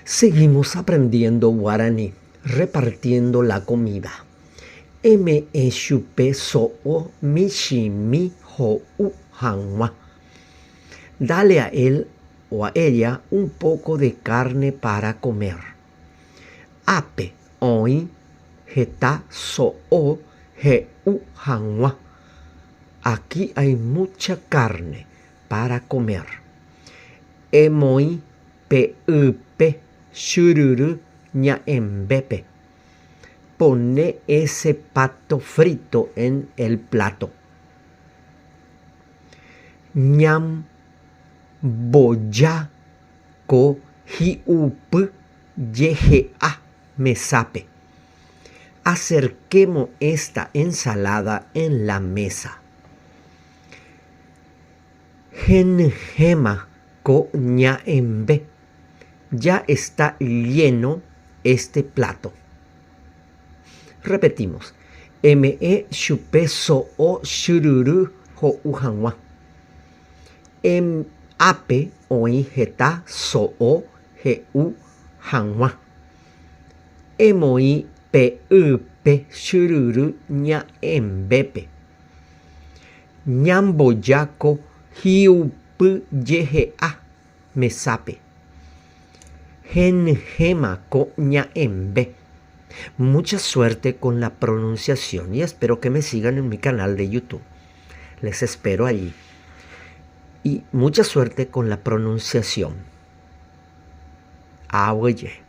Seguimos aprendiendo guaraní, repartiendo la comida. Eme'ẽ chupe so'o michĩmi ho'u hag̃ua. Dale a él o a ella un poco de carne para comer. Ápe oĩ heta so'o he'u hag̃ua. Aquí hay mucha carne para comer. Emoĩ pe ype chyryry ña'ẽmbépe. Pone ese pato frito en el plato. Ñamboja ko hi'upy jehe'a mesápe. Acerquemos esta ensalada en la mesa. Henyhẽma ko ña'ẽmbe. Ya está lleno este plato. Repetimos. Eme'ẽ chupe so'o chyryry ho'u hag̃ua. Em ápe oĩ heta so'o he'u hag̃ua. Emoĩ pe ype chyryry ña'ẽmbépe. Ñamboja ko hi'upy jehe'a mesápe. Henyhẽma ko ña'ẽmbe. Mucha suerte con la pronunciación y espero que me sigan en mi canal de YouTube. Les espero allí. Y mucha suerte con la pronunciación. Aguyje.